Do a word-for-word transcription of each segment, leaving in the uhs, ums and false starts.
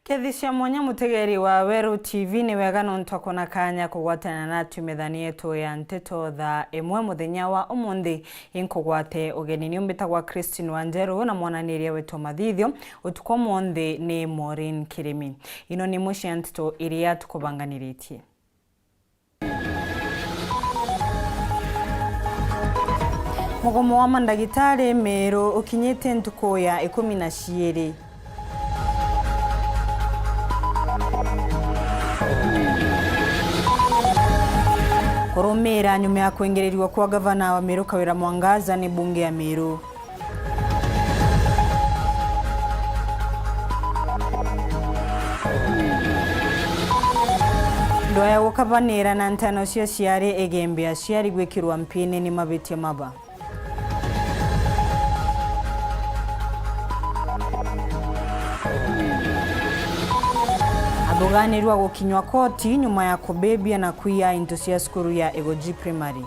Kethi cia mwanya, mutegeri wa Weru T V, ni wega nontu akwona kanya kugwatana natu methani yetu ya nteto thaa imwe muthenya wa umunthi. Inkugwate ugeni, ni umbitagwa Christine Wanjeru na mwananiria wetu wa mathithio utuku umunthi ni Maureen Kirimi. Ino ni imwe cia nteto iria tukubanganiritie. Mugomo wa mandagitari Meru ukinyite ntuku ya ikumi na ciiri. Kurumira nyuma ya kwengererirwa kwa gavana wa Meru Kawira Mwangaza ni bunge ya Meru. Ndwaya gukabanira na ntano cia aciari igembe aciari gwikirwa mpini ni mabitia maba. Athuganirwa gukinywa koti nyuma ya kubibia na kwiya into cia cukuru ya Igoji Primary.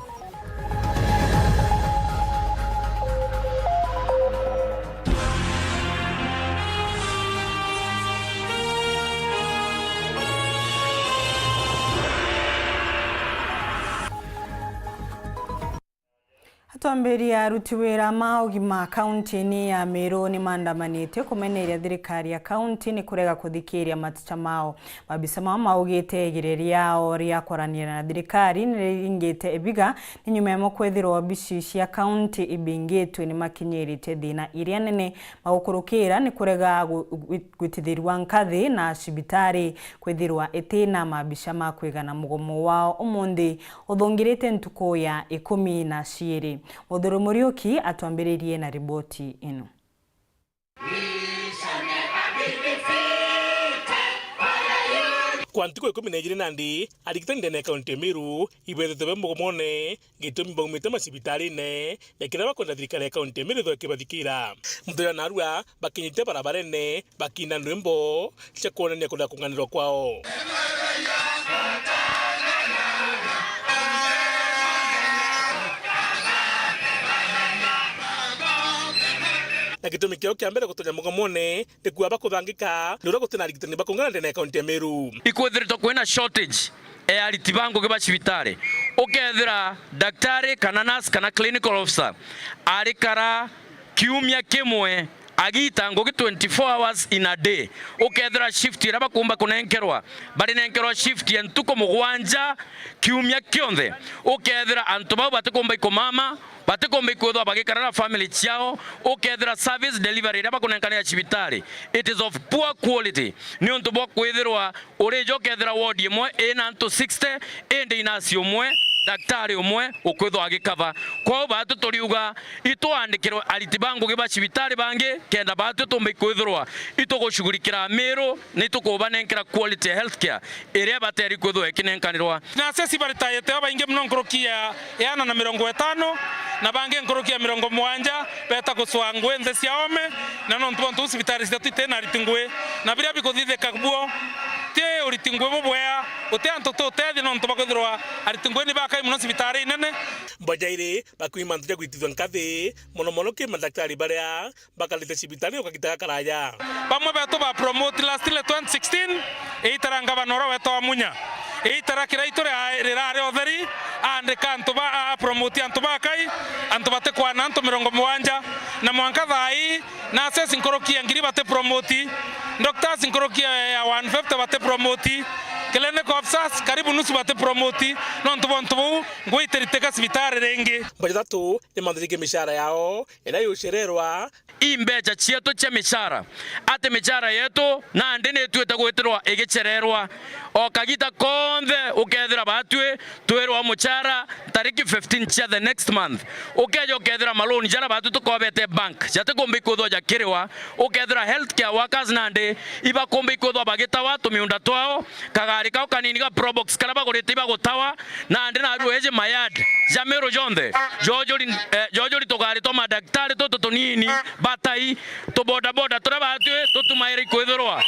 Atwambiria aruti wira ma ugima kaunti-ini ya Meru ni maandamanite kumeneria thirikari ya kaunti ni kurega kuthikiria mateta mao. Maabisa mao maugite igeria riao ria kwaranira na thirikari ni riringite ibiga, ni nyuma yamo kwithirwa obici cia kaunti ibingitwe ni makinyiritie thina iria nene. Magukurukira ni kurega gu-, gwi-, gwitithirua nkathi na cibitari kwithirwa itina maabisa ma kwigana. Mugomo wao umunthi uthungirite ntuku ya ikumi na ciiri. Muthuri Muriuki atwambiririe na riboti ino. Kwa ntuku ikumi na ijiri nandi, arigitani ndene ya kaunti ya Meru ibethete be mugomone, gitumi baumite macibitarine, na kiria bakwenda thirikari ya kaunti ya Meru ithwe kibathikira. Muthenya narua, bakinyite barabarene, bakina ndwimbo cia kwonania kurega kung'anirwa kwao. Na gitumi kiao kia mbere gutonya mugomone ni kuuga bakuthangika ni uria gutina arigitani bakung'ana ndene ya kaunti ya Meru. Ikwithiritwe kwina shortage e ariti ba ngugi ba cibitari. Ukethira daktari kana nurse kana clinical officer arikara kiumia kimwe agita ngugi twenty-four hours in a day. Ukethira shift iria bakumba kunenkerwa, barinenkerwa shift ya ntuku mugwanja kiumia kionthe. Ukethira antu bau batikumba ikumama, batikumba ikwithwa bagikara na family ciao. Ukethira service delivery iria bakunenkanira cibitari, it is of poor quality, niuntu bwa kwithirwa urija ukethira ward imwe ina antu sixty, indi inasi umwe, daktari umwe ukwithwa agikava. Kwou baatu turiuga itwandikirwe ariti ba ngugi ba cibitari bangi, kenda baatu tumba ikwithirwa itugushughulikira Miru, na itukubanenkera quality healthcare iria ibateri kwithirwa ikinenkanirwa. Nurses ibaritayite babaingi mono nkuruki ya iana na mirongo itano, na bangi nkuruki ya mirongo mugwanja beta gucwa ngugi nthi cia oome, na nontu bwa untu buu cibitari cietu iti na ariti ngugi, na biria bikuthithika buo ti uriti ngugi bubwea, guti antu tutethia nontu bwa kwithirwa ariti ngugi ni bakai mono cibitari inene. Bajairi bakiuma mantu ja gwitithua nkathi, mono mono ki madaktari baria bakarite cibitari o kagita gakaraya. Bamwe betu ba promote last ile twenty sixteen, iitara ngavana uria wetagwa Munya. Iitara Kiraitu ria-, rirari utheri, aandika antu ba, a, a promote antu bakai, antu batikwana antu mirongo mugwanja. Na mwanka thaa ii, nurses nkuruki ya ngiri bati promote, doctors nkuruki ya, ya one fifty bati promote, clinical officers karibu nusu bati promote, nontu bwa untu buu, ngugi itiritika cibitari ringi. Mbajatatu ni manthirikie mishara yao, iria yucererwa. I mbecha cietu cia michara, ati michara yetu nandi ni ituite gwitirwa igichererwa. O kagita konthe ukethira batwi twirwa muchara tariki fifteen cia the next month. Ukeja ukethira maloni jaria batwi tukobete bank jatikumba ikwithwa jakiriwa. Ukethira healthcare workers nandi ibakumba ikwithwa bagitawa tumiunda twao, kagari kao kanini ga Probox karia bagurite ibagutawa, nandi narua eji mayard ja Miru jonthe, jojuri, eh, jojuri tugari twa madaktari tutu tunini, batai, tubodaboda turia batwi tutumaire ikwithirwa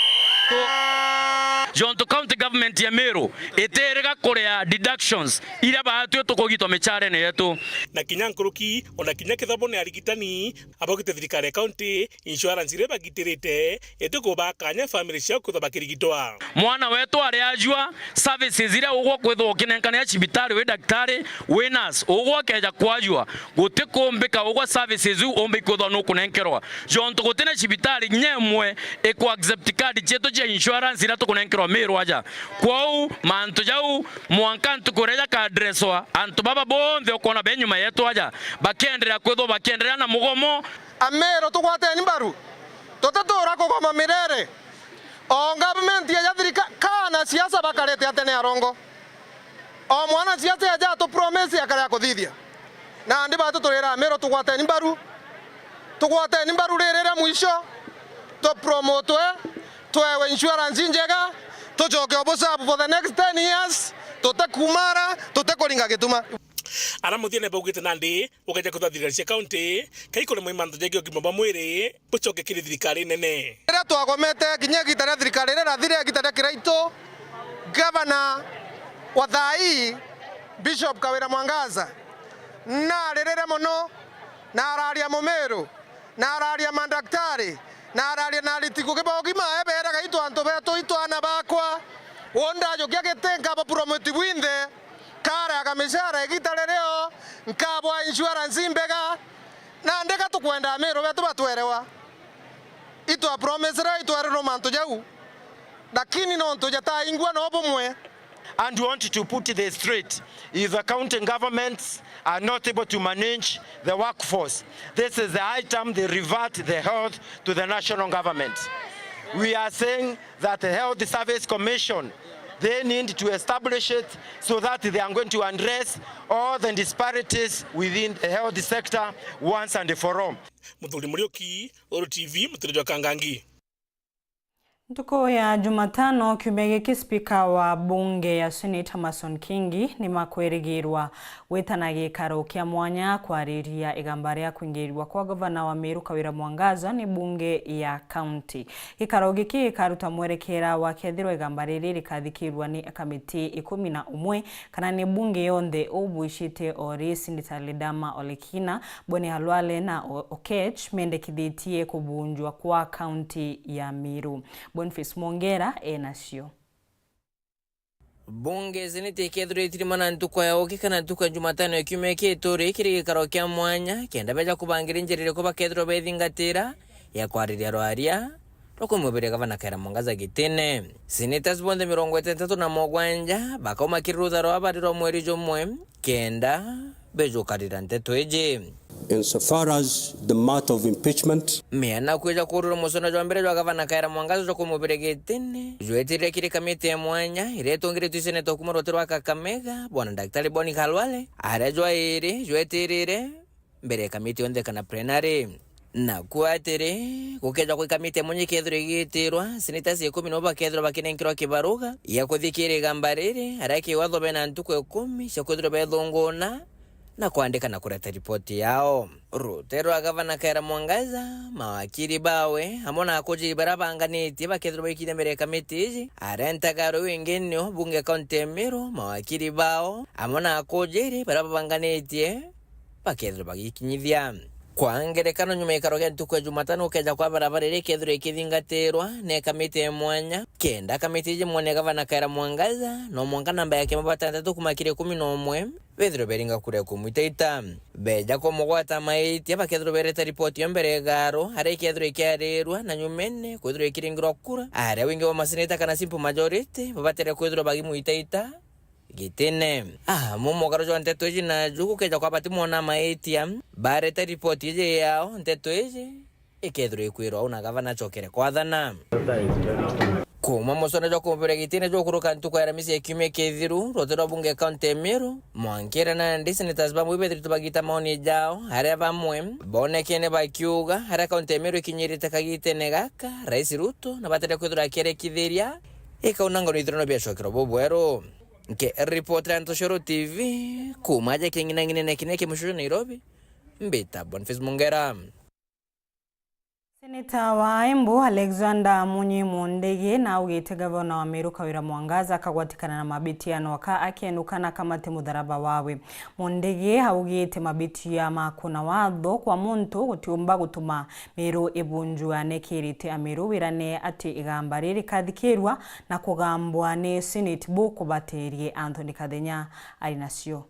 tu-, jontu county government ya Meru itiriga kuria deductions iria baatwi tukugitwa micarene yetu. Na kinya nkuruki, ona kinya kethira bo ni arigitani, abaugite thirikari ya county, insurance iria bagitirite, itikubaa kanya family ciao kwithwa bakirigitwa. Mwana wetu ari ajua, services iria ugwa kwithwa ukinenkanira cibitari wi daktari, wi nurse, ugwa ukeja kwajua, gutikumbika ugwa services iu umbi kwithwa nukunenkerwa. Jontu gutina cibitari kinya imwe iku accept card cietu cia insurance iria tukunenkerwa Meru aja. Kwou, mantu jau, mwanka ntuku iria jaka addresswa, antu baba bonthe ukwona be nyuma yetu aja, bakienderea kwithwa bakienderea na mugomo. Ameru tugwateni mbaru, tutitura kugoma mirere. O government ya thirika-, kana siasa bakarete atene arongo. O mwana siasa aja atu promise akare akuthithia. Nandi batu turira Ameru tugwateni mbaru. Tugwateni mbaru riri ria mwisho. Tu promote, twewe insurance njega, tucoke obusabu for the next ten years, tute kumara, tute kuringa gituma. Ara muthiene baugite nandi, ukeja kwithwa thirikari cia county, kai kuremwa i mantu jegii ugima bwa mwiri, bucoke kiri thirikari nene. Riria twagomete kinya igita ria thirikari riria rathire, igita ria Kiraitu, gavana wa thaa ii, Bishop Kawira Mwangaza, naririre mono, na araria Mumiru, na araria mandaktari, na araria na ariti ngugi ba ugima, eberaga, "Itu antu betu, itu ana bakwa." Undi ajukia giti nkaba promote bwinthe, karaga micara igita ririo, nkabwa insurance imbega, na ndega tukwenda Ameru betu batwerewa. Itwa promisere, itwerirwe mantu jau, lakini nontu jataingwa no bumwe. And we want to put this straight. If the county governments are not able to manage the workforce, this is the high time they revert the health to the national government. We are saying that the Health Service Commission, they need to establish it so that they are going to address all the disparities within the health sector once and for all. Muthuri Muriuki, Uru T V, Muturiri wa Kangangi. Ntuku ya Jumatano kiumia giki, spika wa bunge ya Senate Amason Kingi ni makwirigirwa gwitana gikaro kia mwanya kwariria igamba ria kwingirirwa kwa gavana wa Meru Kawira Mwangaza ni bunge ya county. Gikaro giki gikaruta mwerekera wa kethirwa igamba riri rikathikirwa ni kamiti ikumi na umwe kana ni bunge yonthe, uu bwicite o ri Senator Ledama Ole Kina, Boni Khalwale na O-, Okech mendekithitie kubunjwa kwa kaunti ya Meru. Boniface Mwongera enacio. Bunge Senate ikethirwa itirimana ntuku ya uki kana ntuku ya Jumatano ya kiumia giki turi kiri gikaro kia mwanya, kenda beja kubangira njira iriku bakethirwa bethingatira ya kwariria rwaria rwa kumubiria gavana Kawira Mwangaza gitine. Senators bonthe mirongo itantatu na mugwanja bakauma kiri rutha rwa bari rwa mweri jumwe, kenda bejukarira nteto iji. Insofar as the matter of impeachment, miana kwija kururwa musonda jwa mbere jwa gavana Kawira Mwangaza jwa kumubiria gitine, jwetirire kiri kamiti ya mwanya iria itongiritwe i seneta kuuma ruti rwa Kakamega, bwana Daktari Boni Khalwale, aria jwa iri jwetirire mbere ya kamiti yonthe kana plenary. Naku atiri, gukeja kwi kamiti ya mwanya ikethirwa igitirwa, senators ikumi nibo bakethirwa bakinenkerwa kibaruga gia kuthikira igamba riri, aria kiwatho bena ntuku ikumi cia kwithirwa bethunguna na kwandika na kureta ripoti yao. Rutere rwa gavana Kawira Mwangaza, mawakiri bawe, amwe na akujiri baria banganitie bakethirwa baikinya mbere ya kamiti iji, aria ntagaro iu ingi nio bunge kaunti ya Meru, mawakiri bao, amwe na akujiri baria babanganitie, bakethirwa bagikinyithia. Kwa ngerekano, nyuma ya gikaro gia ntuku ya Jumatano, ukeja kwa barabara iria ikethirwa ikithingatirwa ni kamiti ya mwanya, kenda kamiti iji mwone gavana Kawira Mwangaza, no mwanka namba ya kiama batantatu kuma kiri ikumi na umwe bethirwe beringa kura ya kumwitaita. Beja kumugwata maitia, bakethirwa bereta ripoti yo mbere ya igaro, aria ikethirwa ikiarirwa, na nyumene kwithirwa ikiringirwa kura, aria wingi bwa maseneta kana simple majority babatere kwithirwa bagimwitaita gitine. Ah, mu mugaro jwa nteto iji naju gukeja kwa batimwona maitia, bareta ripoti iji yao, nteto iji ikethirwa ikwirwa au na gavana acokere kwathana. Kuma musonda jwa kumbiria gitine jukuruka ntuku ya Aramisi ya kiumia kithiru, ruti rwa bunge kaunti ya Meru, mwankire nandi senators bamwe bethiritwe bagita maoni jao, aria bamwe bonekene bakiuga, aria kaunti ya Meru ikinyirite kagitene gaka, Rais Ruto nabatire kwithirwa akierekithiria, ikauna ngano ithurano biacokerwa bubweru. Nke ripoti ya Ntoshoro T V, kuma aja king'inang'inene kinia kimushushu Nairobi, mbita Boniface Mungera. Seneta wa Embu Alexander Munyi Mundigi naugite gavana wa Meru Kawira Mwangaza akagwatikana na mabitia no aka akienuka na akamate mutharaba wawe. Mundigi augite mabitia ma kuna watho kwa muntu gutiumba gutuma Meru ibunjua. Nekirite Ameru wirane ati igamba riri kathikirwa na kugambwa ni Senate bu kubaterie. Anthony Kathenya ari nacio.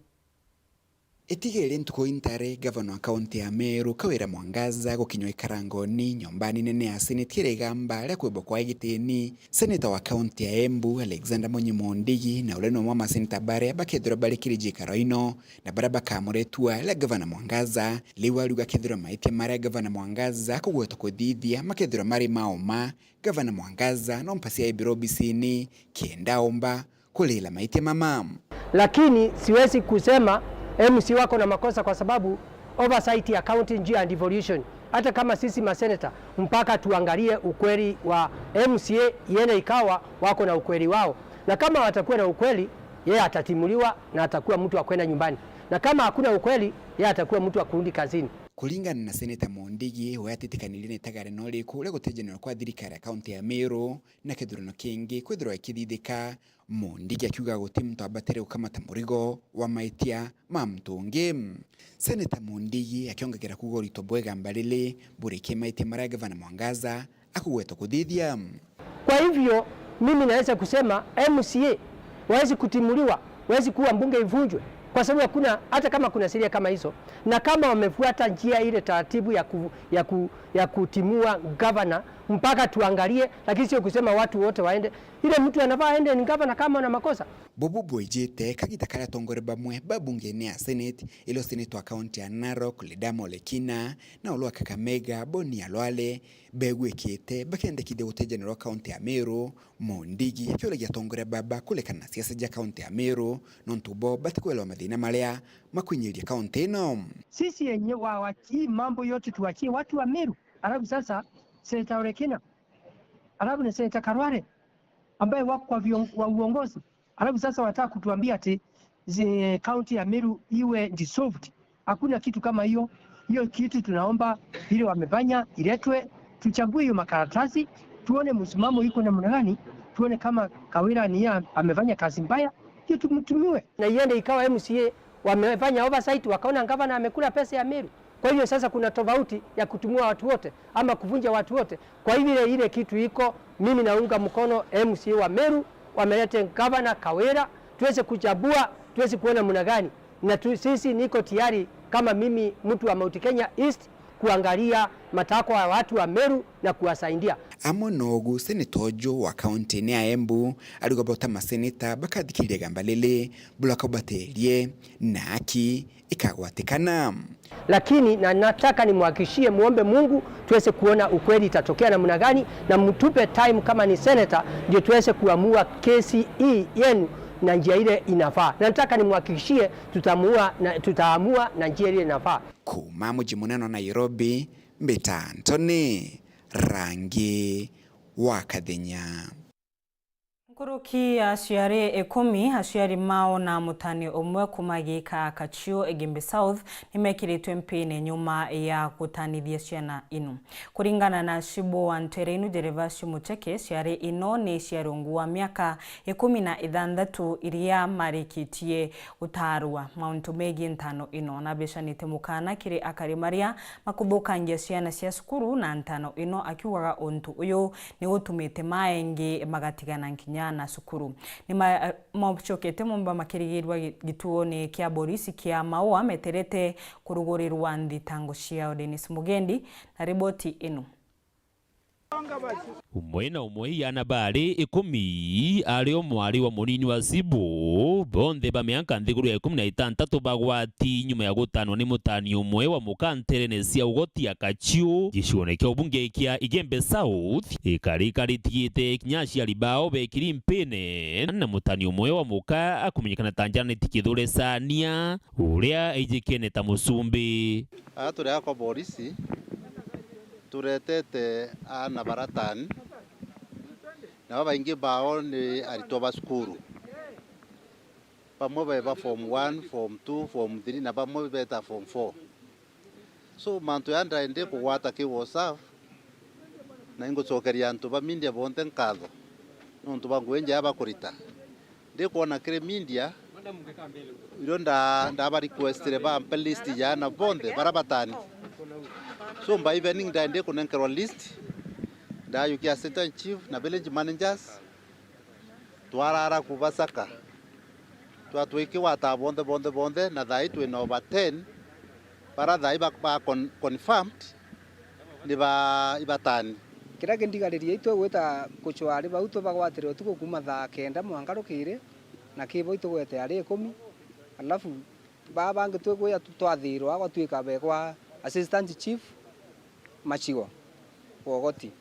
Itigiri ntuku intari, gavana wa kaunti ya Meru Kawira Mwangaza gukinywa ikarangoni nyombani nene ya Senate kiri igamba ria kwibwa kwa gitini. Seneta wa kaunti ya Embu Alexander Munyi Mundigi na uria ni umwe wa maseneta baria bakethirwa bari kiri jikaro ino na baria bakamuretua ria gavana Mwangaza, riu ariuga kethirwa maitia maria gavana Mwangaza akugwetwa kuthithia makethirwa mari mauma, gavana Mwangaza no mpasi aibirwe obisini kenda omba kurira maitia mama. Lakini siwezi kusema M C A wako na makosa kwa sababu oversight ya county njia ya devolution. Hata kama sisi maseneta, mpaka tuangalie ukweli wa M C A, iende ikawa wako na ukweli wao, na kama watakuwa na ukweli, yeye atatimuliwa na atakuwa mtu wa kwenda nyumbani, na kama hakuna ukweli, yeye atakuwa mtu wa kurudi kazini. Kuringana na Seneta Mundigi, we atitikanirie ni itagare no riku uria gutejanirwa kwa thirikari ya kaunti ya Meru na kithurano kingi kwithirwa ikithithika, Mundigi akiuga guti muntu abatire gukamata murigo wa maitia ma muntu ungi. Seneta Mundigi akiongagira kuuga urito bwa igamba riri burikie maitia maria gavana Mwangaza akugwetwa kuthithia. Kwa hivyo, mimi naweza kusema M C A wawezi kutimuliwa, wawezi kuwa mbunge ivunjwe, kwa sababu hakuna, hata kama kuna sheria kama hizo, na kama wamefuata njia ile taratibu ya ku-, ya ku-, ya kutimua gavana, mpaka tuangalie, lakini sio kusema watu wote waende. Ile mtu anafaa aende ni gavana kama ana makosa. Bubu bwijite kagita karia atongoria bamwe ba bungene ya Senate, ilo seneta wa kaunti ya Narok, Ledama Ole Kina, na uria wa Kakamega, Boni Khalwale, begwikite bakendekithia gutejanirwa kaunti ya Meru, Mundigi akiuragia atongoria baba kurekana na siasa cia kaunti ya Meru, nontu bo batikwelewa mathina maria makwinyiria kaunti ino. Sisi yenye wa, wa, hii mambo yote tuachie watu wa Meru. Alafu sasa Seneta Ole Kina, alafu na Seneta Khalwale, ambaye wako kwa vion-, wa uongozi, alafu sasa wanataka kutuambia ati zi-, kaunti ya Meru iwe dissolved. Hakuna kitu kama hiyo. Hiyo kitu tunaomba ile wamefanya iletwe, tuchambue hiyo makaratasi, tuone msimamo iko namna gani, tuone kama Kawira ni yeye amefanya kazi mbaya, hiyo tumtumiwe. Na iende ikawa M C A wamefanya oversight, wakaona gavana amekula pesa ya Meru. Kwa hivyo sasa kuna tofauti ya kutumua watu wote ama kuvunja watu wote. Kwa hivyo ile, ile kitu iko, mimi naunga mkono M C A wa Meru, wamelete gavana Kawira, tuweze kuchambua, tuweze kuona namna gani. Na tu, sisi niko tayari kama mimi mtu wa Mount Kenya East kuangalia matakwa ya watu wa Meru na kuwasaidia. Amwe nogu seneta uju wa kaunti ya Embu ariuga bota maseneta bakathikiriria gamba riri, bula kaubaterie na aki ikagwatikana. Lakini na nataka nimhakikishie, muombe Mungu tuweze kuona ukweli itatokea namna gani, na mtupe time kama ni senator, ndio tuweze kuamua kesi hii yenu na njia ile inafaa. Na nataka nimhakikishie tutaamua na, tutaamua na njia ile inafaa. Kuuma muji munene wa Nairobi, mbita Anthony Rangi wa Kathenya. Nkuruki ya aciari ikumi, aciari mao na mutani umwe kuuma giika Kachiu, Igembe South, nimekiritwe mpini nyuma ya gutanithia ciana ino. Kuringana na Shibu wa Ntere inu, Gervasio Mucheke, ciari ino ni cia rungu wa miaka ikumi na ithanthatu iria marikitie gutaarua. Mauntu megii ntano ino nabecanite mukana kiri akari maria makuthukangia ciana cia cukuru, na ntano ino akiugaga untu uyu ni utumite maengi magatigana nkinya na cukuru. Ni ma-, mocokete mumba makirigirwa gi-, gituoni kia borisi kia Maua meterete kurugurirwa nthitango ciao. Dennis Mugendi na riboti ino. Umwe na umwe iana bari ikumi, ari o mwari wa munini wa Sibu, bonthe ba miaka nthiguru ya ikumi na itantatu bagwati nyuma ya gutanwa ni mutani umwe wa muka nterene cia ugoti ya Kachiu, gicione kia ubunge kia Igembe South, ikari karitiite kinya aciari bao bekiri mpine, na mutani umwe wa muka akumenyekana ta Janet Kithure Sania, uria aijikene ta mucumbi. Aa turi aa kwa borisi, turetete aana baratani, na babaingi bao ni aritwa ba cukuru. Bamwe be ba form one, form two, form three, na bamwe beta form four. So, mantu ya ndaendi kugwata ki WhatsApp, Na ingucokeria antu ba media bonthe nkatho niuntu bwa ngugi njega bakurita. Ndikwona kiri media, irio nda-, ndaba requestire bampe list ya aana bonthe baria batani. So, by evening, ndai ndikunenkerwa list, ndayukia assistant chief na village managers, twarara kubasaka. Twatwikigwata bonthe, bonthe, bonthe, na thaai twina over ten, bara thaai ba, ba con-, confirmed ni ba ibatani. Kiria kindigaririe, itwigwita kucwari bau tubagwatire utuku kuuma thaa kenda mwanka rukiri, na kibo itugwete ari ikumi, alafu baa bangi twikwija tu-, twathirwa gwatwika beekwa assistant chief Machigo Wogoti.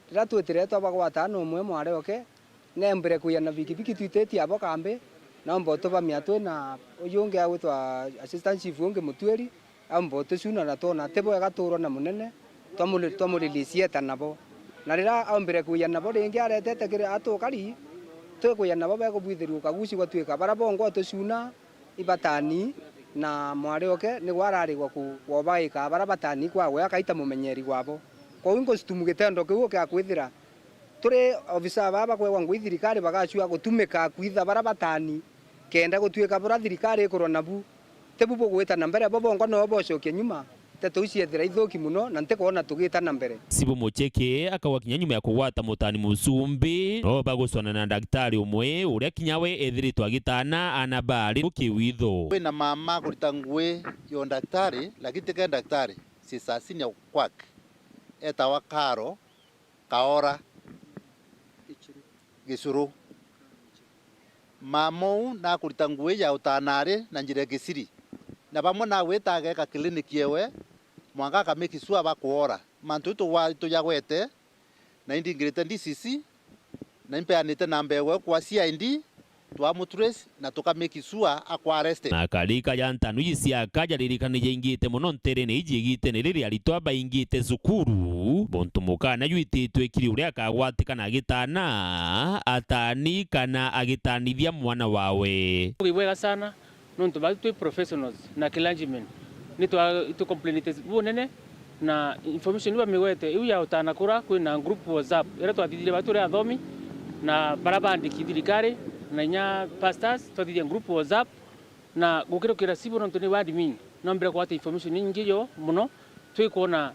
Riria twitire twabagwata na umwe mwari oke, nembire kwija na bikibiki twititie abo kambi, naomba utubamia twina uju ungi agwitwa assistant chief ungi Mutuiri, aomba utucuna na twona ti bwega tuurwa na munene, twamuri-, twamurelease eta nabo. Na riria aombire kwija nabo ringi aretete kiri atukari, twikwija nabo bekubwithiria ukaguci gwatwika bara bongwa utucuna ibatani na mwari oke nigwe ararigwa ku-, wobaika bara batani kwagwe akaita mumenyeri gwabo. Kwou ingustumu gitendo kiu gia kwithira turi ofisa baa bakwegwa ngui thirikari bagacua gutumika kwitha bara batani, kenda gutwika bura thirikari ikurwa nabu, tibu bugwita na mbere, bo bongwa noo bocokia nyuma. Nteto iu ciethira ithuki mono na ntikwona tugita na mbere. Sibu Mucheke akauga kinya nyuma ya kugwata mutani mucumbi, no bagucwana na ndagitari umwe uria kinya we ethiritwe agitana aana baari kiwitho. Kwina mama kurita ngui ya ndagitari, lakini tike ndagitari, she's a senior kwake. Etawa Karo Kaora Gicuru. Mama uu nakurita ngui ya utanari na njira ya kisiri, na bamwe nagwita ageka clinic yewe, mwanka akamake sure bakwora. Mantu tugwa-, tujagwete, na indingirite D C C, na impeanite namba yewe kwa C I D, twamutrace na tukamake sure akwa arrested. Na karika ja ntano iji ciaka jaririkani jaingite mono nterene iji igitene riri aritwa baingite cukuru. Muntu mukana jwititwe kiri uria akagwatikana agitana, atani kana agitanithia mwana wawe. Ni bwega sana, nontu batu twi professionals na clergymen, ni twa-, itu complainite bunene, na information iu bamigwete, iu ya utana kura, kwina group WhatsApp, iria twathithire batu turi athomi, na bara bandiki thirikari, na inya pastors, twathithia group WhatsApp, na gukirukira civil nontu ni admin, nombire kugwata information inyingi yo mono, twikwona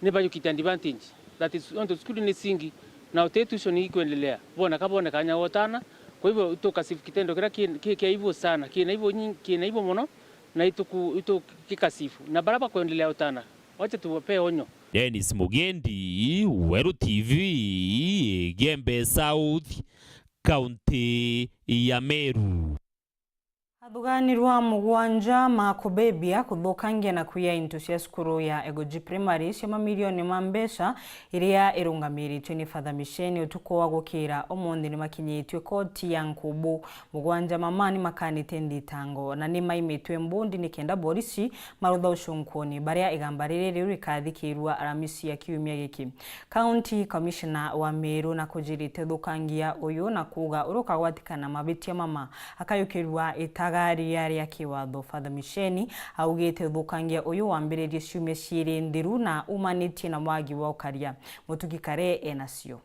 ni bayukite advantage. That is, nontu cukuru ni cingi, na uti tuition ikwendelea, bona kabone kanya gotana, kwa hivyo tukasifu kitendo kiria ki, ki, kia aibu sana, kina aibu nyingi, kina aibu mono, na ituku, itu kikasifu. Na bara bakwendelea utana, wacha tuwape onyo. Dennis Mugendi, Weru T V, Igembe South, County ya Meru. Athuganirwa mugwanja ma kubibia, kuthukangia na kwiya into cia cukuru ya Egoji Primary cia mamirioni ma mbeca iria irungamiritwe ni Father Micheni utuku wa gukira umunthi ni makinyitue koti ya Nkubu. Mugwanja mama ni makanite nthitango na ni maimitwe mbundi ni kenda borisi marutha ucunkuuni, baria igamba riri riu rikathikirua Aramisi ya kiumia giki. County Commissioner wa Meru na kujirite uthukangia uyu na kuuga uria ukagwatikana mabitia mama akayukirua itagaria ria kiwatho. Father Micheni augite uthukangia uyu wambiririe ciumia ciiri nthiru na umanitie na wagi wa ukaria. Mutugi Kare enacio.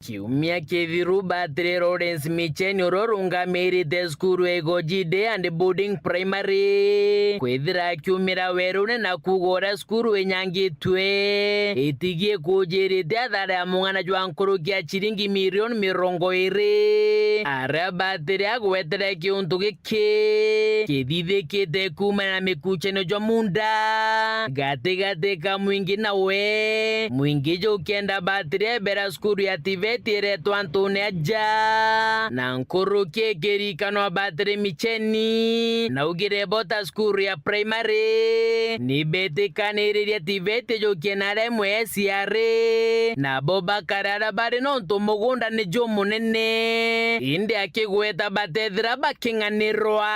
Kiumia kithiru, Batiri Lawrence Micheni, uria urungamirite cukuru ya Igoji Day and Boarding Primary, kwithira akiumira werune na kuuga uria cukuru inyangitue, itigie kujirite athara ya mung'ana jwa nkuruki ya ciringi mirioni mirongo iri, aria Batiri agwetere kiuntu giki kithithikite kuumana na mikuchanio jwa munda gatigati ka mwingi nawe. Mwingi jukienda Batiri ebera cukuru ya TVET iretwa antune aja, na nkuruki ikirikanwa Batiri Micheni naugire bo ta cukuru ya primary ni betikaniririe TVET jukie na aria imwe ya ciari, nabo bakare aria bari nontu mugunda ni jumunene, indi akigweta batethira baking'anirwa.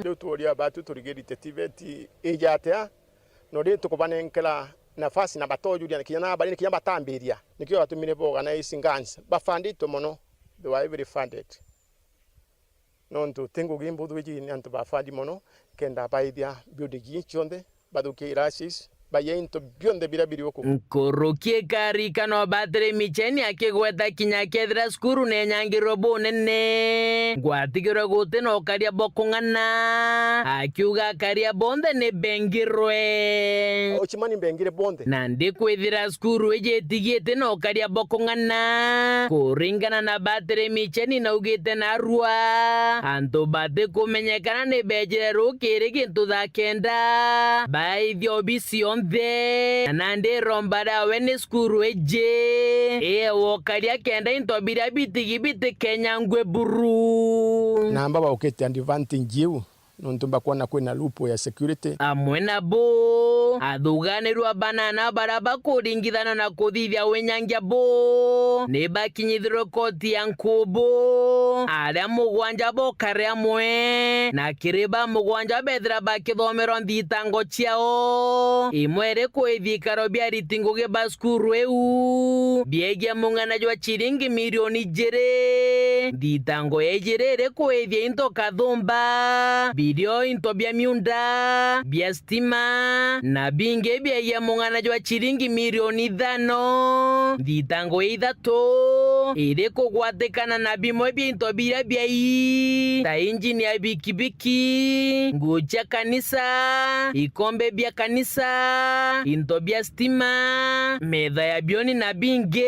Riu tuuria batu turigirite TVET ija atia? No ri tukubanenkera nafasi na batojuria kinya na bari kinya batambiria, nikio gatumire ba organize ngans bafunditwe mono, they were heavily funded. Nontu ti ngugi mbuthu iji ni antu ba fundi mono, kenda baithia building ii cionthe, bathukie irasis, baye into bionthe biria biri guku. Nkuruki ikarika no batire Micheni akigweta kinya akethira cukuru nenyangirwe bunene. Ngwatigirwe guti na ukaria bwa kung'ana. Akiuga akaria bonthe ni bengirwe. Ochimani mbengire bonthe. Na ndikwithira cukuru iji itigite na ukaria bwa kung'ana. Kuringana na batire Micheni naugite narua, antu batikumenyekana ni bejire rukiri gintu thaa kenda. Baithia obisi yonthe, na nandi iromba riawe ni cukuru iji. Ii wokaria kenda into biria bitigi bitikenyangwe buru. Na amba baukite advantage iu, nontu bakwona kwina loophole ya security. Amwe nabo, athuganirwa banana baria bakuringithana na kuthithia winyangia bu, ni bakinyithirwe koti ya Nkubu. Aria mugwanja bokare amwe, na kiri ba mugwanja bethira bakithomerwa nthitango ciao. Imwe iri kwithia ikaro bia ariti ngugi ba cukuru iu, biegie mung'ana jwa ciringi milioni ijiri. Nthitango ya ijiri iri kwithia into kathumba, birio, into bia miunda, bia stima, na bingi biegie mung'ana jwa ciringi milioni ithano. Nthitango ya ithatu iri kugwatikana na bimwe bia into biria biai, ta injini ya bikibiki, nguo cia kanisa, ikombe bia kanisa, into bia stima, metha ya bioni na bingi.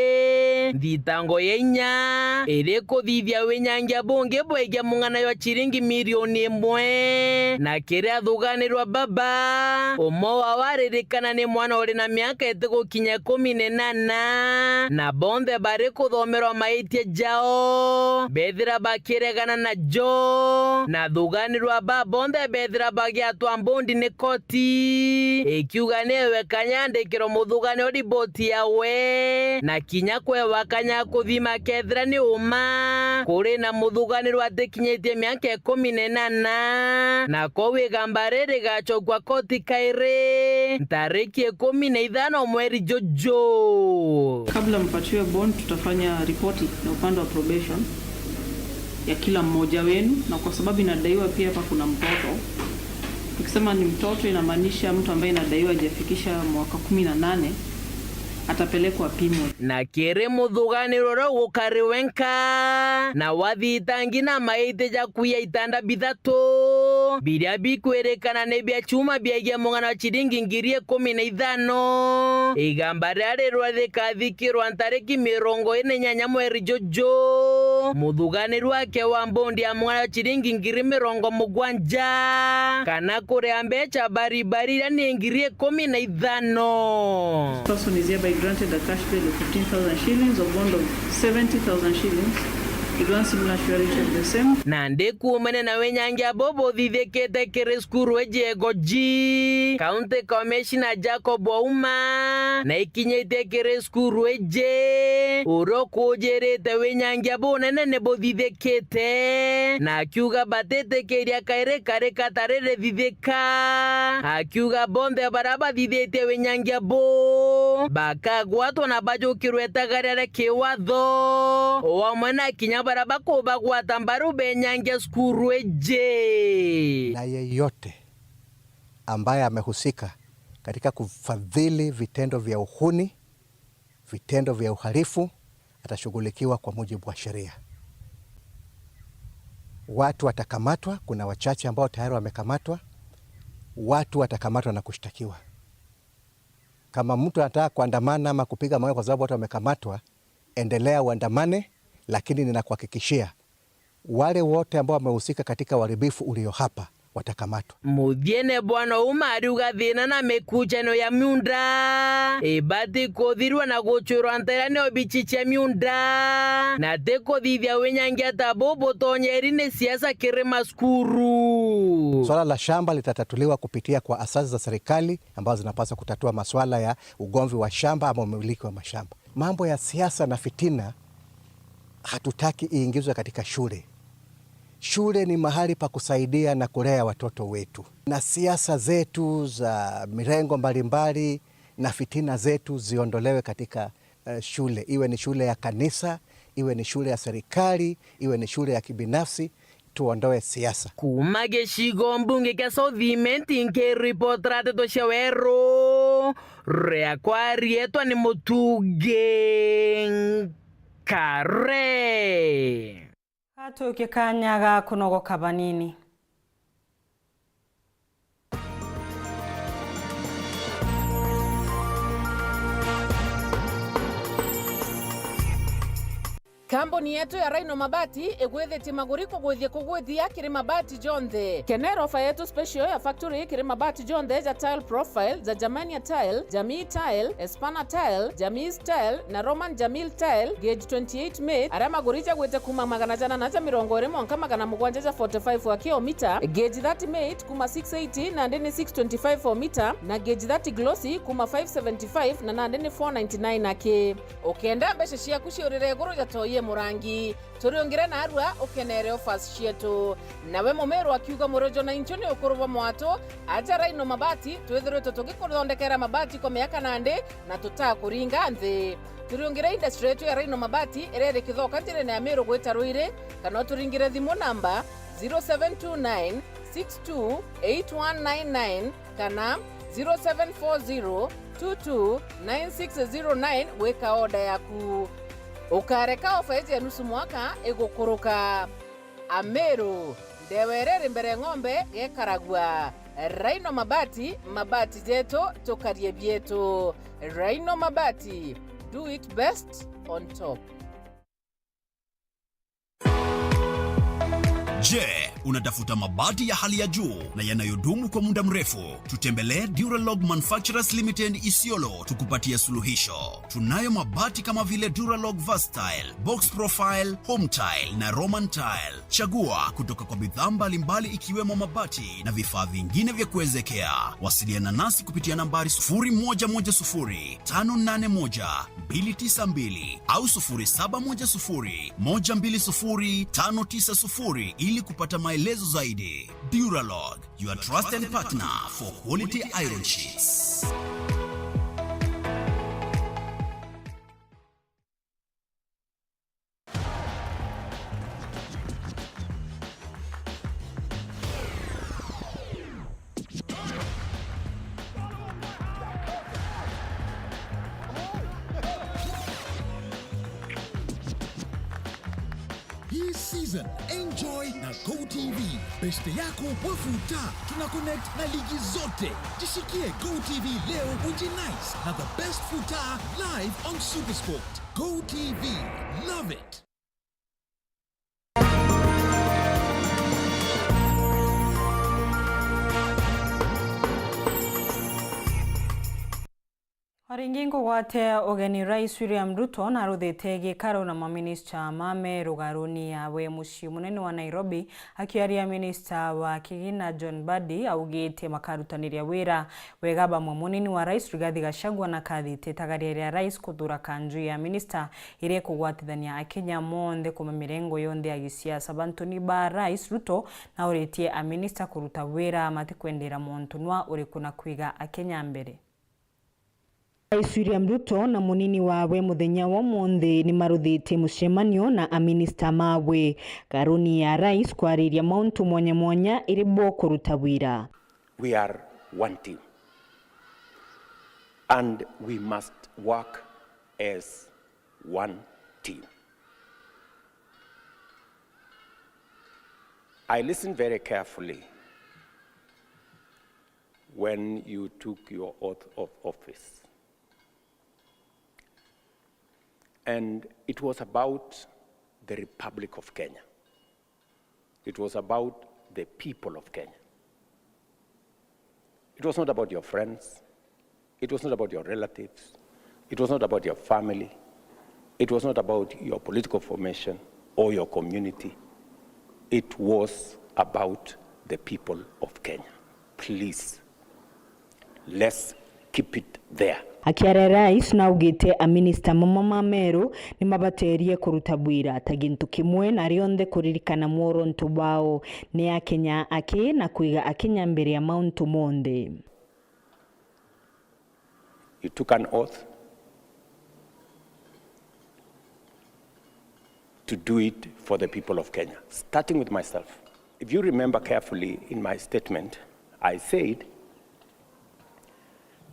Nthitango ya inya iri kuthithia winyangia bungi bwegie mung'ana jwa ciringi milioni imwe. Na kiri athuganirwa baba, umwe wao aririkana ni mwana uri na miaka itigukinya ikumi na inana, na bonthe bari kuthomerwa maitia jao, bethira bakiregana najo, na thuganirwa ba bonthe bethira bagiatwa mbondi ni koti, ikiuga ni ewe kanya andikirwe muthuganio riboti yawe, na kinya kwewa kanya kuthima kethira ni uma kuri na muthuganirwa atikinyitie miaka ikumi na inana, na kou igamba riri rigacokua koti kairi ntariki ikumi na ithano mweri juju. Kabla mpatiwe bond, tutafanya ripoti na upande wa probation ya kila mmoja wenu, na kwa sababu inadaiwa pia hapa kuna mtoto, tukisema ni mtoto inamaanisha mtu ambaye inadaiwa hajafikisha mwaka kumi na nane, atapelekwa apimwe. Na kiri muthuganiro uria ugukari wenka, na wathitangi na maiti ja kuiya itanda bithatu, biria bikwirikana ni bia chuma biagia mung'ana wa ciringi ngiri ikumi na ithano. Igamba riria rirwe rikathikirwa ntariki mirongo iri na inyanya mweri juju, muthuganirwa akewa mbondi ya mung'ana wa ciringi ngiri mirongo mugwanja, kana kuria mbecha baribari iria ni ngiri ikumi na ithano. Person is hereby granted a cash bail of fifteen thousand shillings or bond of seventy thousand shillings with one similar surety of the same. Nandi kuumania na winyangia bubu buthithikite kiri cukuru iji Egoji, County Commissioner Jacob Ouma na ikinyitie kiri cukuru iji, uria ukujirite winyangia bunene ni buthithikite, na akiuga batitikiria kairi kari katari rithithika. Akiuga bonthe baria bathithitie winyangia bu bakagwatwa na bajukirwe itagaria ria kiwatho, o amwe na kinya baria bakubagwata mbaru benyangia cukuru iji. Na yeyote ambaye amehusika katika kufadhili vitendo vya uhuni, vitendo vya uhalifu, atashughulikiwa kwa mujibu wa sheria. Watu watakamatwa, kuna wachache ambao tayari wamekamatwa. Watu watakamatwa na kushtakiwa. Kama mtu anataka kuandamana ama kupiga mawe kwa sababu watu wamekamatwa, endelea uandamane, lakini ninakuhakikishia, wale wote ambao wamehusika katika uharibifu ulio hapa watakamatwa. Muthiene, bwana Ouma ariuga thina na mikuchanio ya miunda ibati kuthirwa na guchwirwa ntaira ni obichi cia miunda, na ti kuthithia winyangia ta bu butonyeri ni siasa kiri macukuru. Swala la shamba litatatuliwa kupitia kwa asasi za serikali ambazo zinapaswa kutatua masuala ya ugomvi wa shamba ama umiliki wa mashamba. Mambo ya siasa na fitina hatutaki iingizwe katika shule. Shule ni mahali pa kusaidia na kulea watoto wetu, na siasa zetu za mirengo mbalimbali na fitina zetu ziondolewe katika, eh, shule, iwe ni shule ya kanisa, iwe ni shule ya serikali, iwe ni shule ya kibinafsi. Tuondoe siasa. Kuuma gicigo mbunge kia South Imenti, nkiripotera nteto cia Weru, Riakwa rietwa ni Mutungi Nkare. Gatukie kanya ga kunogoka banini. Kambuni yetu ya Rhino Mabati igwithitie maguri kugwithia kugwithia kiri mabati jonthe. Kenera ofa yetu special ya factory kiri mabati jonthe ja tile profile, ja Germania tile, Jamii tile, Espana tile, Jamii tile na Roman Jamil tile, gauge twenty-eight mate, aria maguri jagwite kuma magana jana na ja mirongo iri mwanka magana mugwanja ja forty-five wa kilomita, gauge thirty mate kuma six eighty nandi ni six twenty-five o mita, na gauge thirty glossy kuma five seventy-five na nandi ni four ninety-nine aki. Ukenda mbeca ciaku ciurire iguru jatoyie murangi, turiungire narua ukenere offers cietu. Nawe mumiru akiuga murojo na inchu ni ukuru bwa mwatu, aja Rhino Mabati, twithirwitwe tugikuthondekera mabati kwa miaka nandi na tutakuringa nthi. Turiungire industry yetu ya Rhino Mabati iria iri Kithoka njirene ya Miru gwita Ruiri, kana uturingire thimu namba zero seven two nine six two eight one nine nine kana zero seven four zero two two nine six zero nine gwika order yaku. Ukareka ofa iji ya nusu mwaka igukuruka. Ameru, ndewa iria iri mbere ng'ombe gekaragua. Rhino Mabati, mabati jetu, tukarie bietu. Rhino Mabati, do it best on top. Je, unatafuta mabati ya hali ya juu na yanayodumu kwa muda mrefu? Tutembelee Duralog Manufacturers Limited Isiolo tukupatie suluhisho. Tunayo mabati kama vile Duralog Versatil, Box Profile, Home Tile na Roman Tile. Chagua kutoka kwa bidhaa mbalimbali ikiwemo mabati na vifaa vingine vya kuezekea. Wasiliana nasi kupitia nambari sufuri moja moja sufuri tano nane moja mbili tisa mbili au sufuri saba moja sufuri moja mbili sufuri tano tisa sufuri ili kupata maelezo zaidi. Duralog, your trusted partner for quality iron sheets. Hii season, enjoy na Go T V. Beshte yako wa futa, tuna connect na ligi zote. Jishikie Go T V leo, ujinice na the best futa live on Supersport. Go T V, love it. O ringi nkugwate ugeni, Rais William Ruto naruthite gikaro na maminista ma Meru garuni yawe mucii munene wa Nairobi. Akiaria minista wa kigina John Mbadi augite makarutaniria wira wega bamwe. Munini wa rais Rigathi Gachagua nakathite itagaria ria rais kuthura kanju ya minista iria ikugwatithania Akenya monthe kuma mirengo yonthe ya gisiasa. Bantu ni ba Rais Ruto nauritie aminista kuruta wira matikwendera muntu nwa uriku na kwiga Akenya mbere. Rais William Ruto na munini wawe muthenya wa umunthi ni maruthitie mucemanio na aminista mawe garuni ya rais kwariria mauntu mwanya mwanya iri bo kuruta wira. We are one team and we must work as one team. I listened very carefully when you took your oath of office. And it was about the Republic of Kenya. It was about the people of Kenya. It was not about your friends. It was not about your relatives. It was not about your family. It was not about your political formation or your community. It was about the people of Kenya. Please, let's keep it there. Akiaria Rais naugite aminista mama ma Meru ni mabaterie kuruta bwira ta gintu kimwe na rionthe kuririkana mworonto bwao ni Akenya aki na kwiga Akenya mbere ya mauntu monthe. You took an oath to do it for the people of Kenya, starting with myself. If you remember carefully in my statement, I said,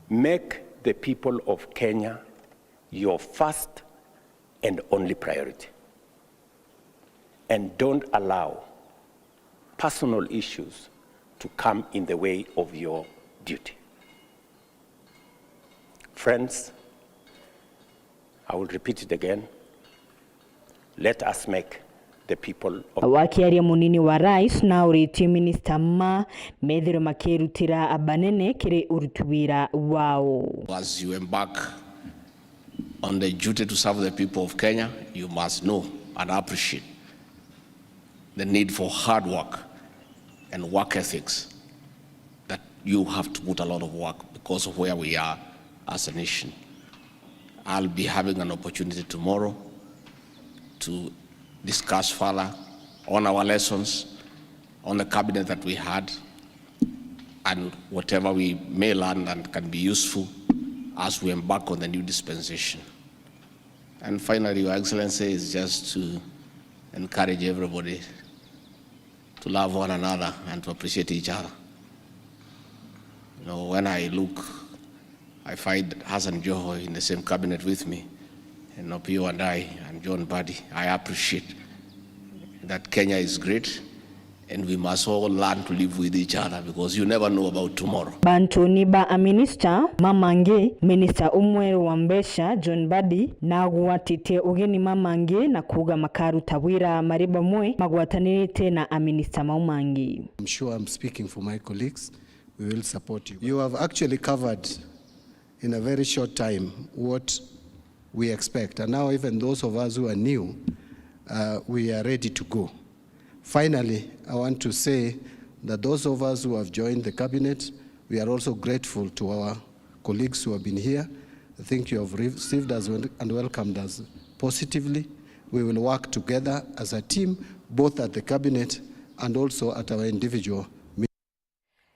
make the people of Kenya your first and only priority. And don't allow personal issues to come in the way of your duty. Friends, I will repeat it again. Let us make the people of Wakiaria, munini wa rais nauritie minista ma methirwe makirutira banene kiri uruti wira wao. As you embark on the duty to serve the people of Kenya, you must know and appreciate the need for hard work and work ethics, that you have to put a lot of work because of where we are as a nation. I'll be having an opportunity tomorrow to discuss further on our lessons, on the cabinet that we had, and whatever we may learn and can be useful as we embark on the new dispensation. And finally, Your Excellency, is just to encourage everybody to love one another and to appreciate each other. You know, when I look, I find Hassan Joho in the same cabinet with me, and Opiyo Wandayi and John Mbadi. I appreciate that Kenya is great, and we must all learn to live with each other because you never know about tomorrow. Bantuni ba aminista, Mama Ngii, minista umwe wa mbeca, John Mbadi, nagwatitie ugeni Mama Ngii na kuuga makaruta wira mari bamwe magwatanirite na aminista mau mangi. I'm sure I'm speaking for my colleagues. We will support you. You have actually covered in a very short time what we expect. And now even those of us who are new, uh, we are ready to go. Finally, I want to say that those of us who have joined the cabinet, we are also grateful to our colleagues who have been here. I think you have received us wel-, and welcomed us positively. We will work together as a team, both at the cabinet and also at our individual.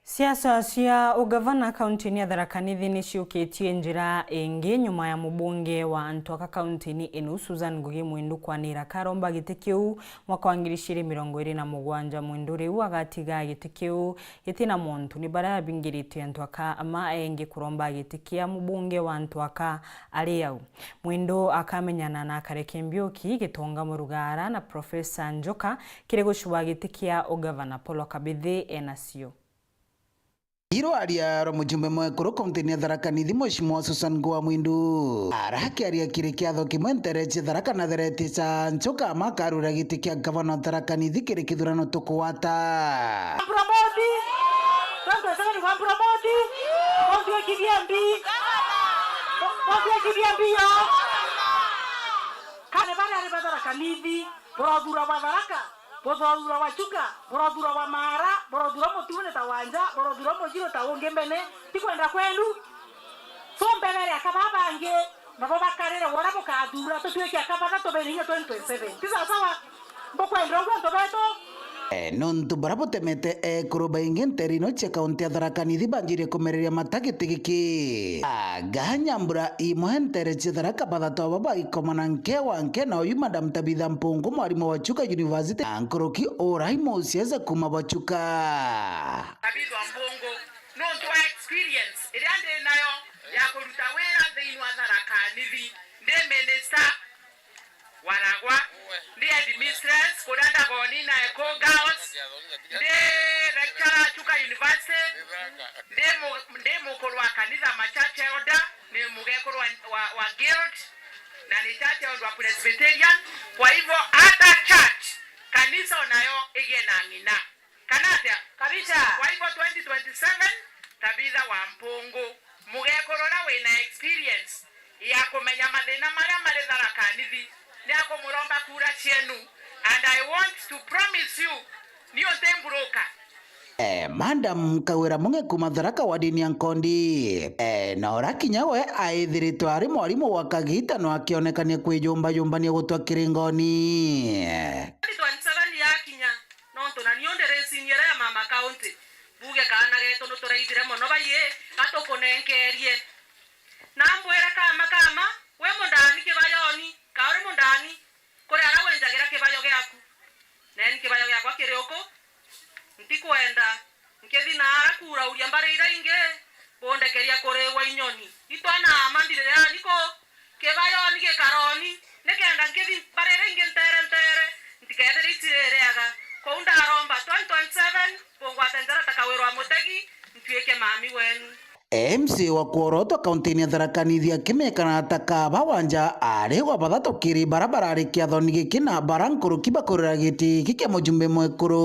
Siasa cia ugavana kaunti-ini ya Tharaka Nithi ni ciukitie njira ingi nyuma ya mubunge wa Antuaka kaunti-ini ino, Susan Ngugi Mwindu, kwanira karomba giti kiu mwaka wa ngiri igiri mirongo iri na mugwanja. Mwindu riu agatiga giti kiu gitina muntu ni baria abingirite Antuaka ama engi kuromba giti kia mubunge wa Antuaka ari au. Mwindu akamenyana na Kareke Mbiuki, Gitonga Murugara na Professor Njoka kiri gucua giti kia ugavana. Paul Kabithi enacio. Irwaria rwa mujumbe mwekuru kaunti-ini ya Tharaka Nithi, Mheshimiwa Susan Ngugi wa Mwindu, arakiaria kiri kiatho kimwe ntere cia Tharaka na Thereti cia Nchuka, makarura giti kia gavana wa Tharaka Nithi kiri kithurano tukugwata. Promote! Twenty twenty-seven kwa promote! Promote kibia mbi! Promote kibia mbi yo! Kane baria ari ba Tharaka Nithi, burothura bwa Tharaka, burothura bwa Chuka, burothura bwa Maara, burothura Mutune ta Wanja, burothura Mujiru ta ungi mbene, ti kwenda kwenu. So mbere ria kaba bangi, nabo bakarire wora bukathura, tutwike akabatha tubere inya twenty twenty-seven. Ti sawa sawa? Mbukwenda uguo antu betu? Eh, nontu baria butemete ekuru baingi ntere ino cia kaunti ya Tharaka Nithi banjirie kumereria mata giti giki. Anga nyambura imwe ntere cia Tharaka, bathatu aba baikomana nke wa nke na uyu Madam Tabitha Mpungu, mwarimu wa Chuka University, na nkuruki urai musiasa kuma bwa Chuka. Tabitha Mpungu, nontu wa experience iria ndi nayo ya kuruta wira thiini wa Tharaka Nithi, ndi minister waragwa, ndi headmistress kuria Ndagoni na Eco Girls, ndi lecturer Chuka University, ndi mu-, ndi mukuru wa kanitha ma church elder, ni mugekuru wa, wa, wa Guild, na ni church elder wa Presbyterian. Kwa hivyo, hata church, kanisa onayo igie na ng'ina. Kana atia? Kabisa. Kwa hivyo twenty twenty-seven, Tabitha wa Mpungu, mugekuru uria wina experience ya kumenya mathina maria mari Tharaka Nithi, ni akumuromba kura cienu, and I want to promise you, niu nti mburuka. Eh, Madam Kawira Mung'e kuma Tharaka wadini ya Nkondi. Eh, na ura kinya we aithiritwe ari mwarimu gwa kagiita no akionekania kwijumbayumbania gutwa kiringoni. Twenty twenty-seven yakinya, nontu na niu ndi racing iria ya mama county. Mbuge kaana getu nuturaithire mono baie, gatukunenkerie. Na mbwire kama, kama, wi mundani kibayoni, ka uri mundani, kuri aria winjagira kibayo giaku. Neni kibayo giakwa kiri uku, ntikwenda, nkithi na ara kuurauria mbari iria ingi, bundeke Keria kuriwa inyoni. Itwana ama ndirira niko kibayoni gikaroni, nikenda nkithi mbarire ingi ntere ntere, ntikethire iciririaga. Kou ndaromba twenty twenty-seven, bungwate njara ta Kawirwa Mutegi, ntuike mami wenu. M C A wa Kworoto kaunti-ini ya Tharaka Nithi akimekana ta kaba wanja ari wa bathatokiri bara barari kiathoni giki na bara nkuruki bakurira giti giki kia mujumbe mwekuru.